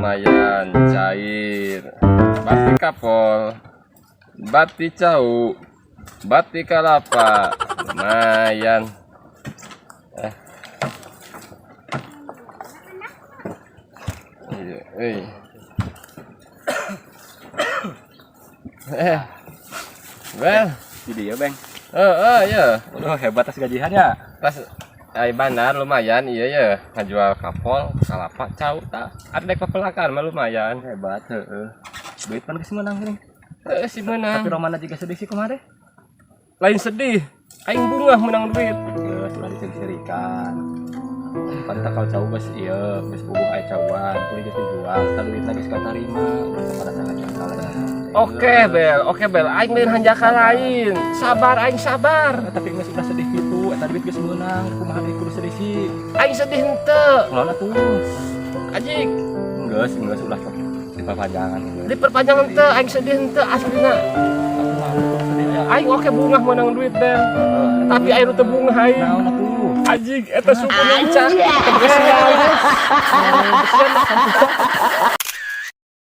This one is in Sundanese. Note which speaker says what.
Speaker 1: Lumayan cair. Bati kapol. Bati cau. Bati kalapa. Lumayan. Eh. Iya, euy. Eh. Well,
Speaker 2: Jadi ya, Beng.
Speaker 1: Eh, ya.
Speaker 2: Waduh, hebat tas gajian ya.
Speaker 1: Tas ai bandar lumayan, iya ya, ngajual kapol, kalapa, cau tak. Ada dek pepelakan mah lumayan.
Speaker 2: Hebat, heeh. Duit pan geus meunang geuning.
Speaker 1: Eh, si menang.
Speaker 2: Tapi Romana juga sedih sih kumaha deh.
Speaker 1: Lain sedih. Aing bungah menang duit.
Speaker 2: Geus ulah diseurik-seurikan. Pan tak kau cau geus ieu, geus puguh aya cauan, kulit geus dijual, tah duitna geus katarima, ulah pada sangat cakal.
Speaker 1: Oke, Bel. Oke, Bel. Aing lain hanjaka lain. Sabar, aing sabar.
Speaker 2: Tapi geus ulah sedih kitu, eta duit geus meunang, kumaha deui kudu sedih sih.
Speaker 1: Aing sedih henteu.
Speaker 2: Ulah tuh.
Speaker 1: Ajik,
Speaker 2: Geus, geus ulah sok diperpanjangan geus.
Speaker 1: Diperpanjang henteu, aing sedih henteu aslina.
Speaker 2: Aku mah kudu sedih ya.
Speaker 1: Aing oke bungah menang duit, Bel. Tapi aing teu bungah aing.
Speaker 2: Naon atuh?
Speaker 1: Ajik, eta suku lincah. Teu sial.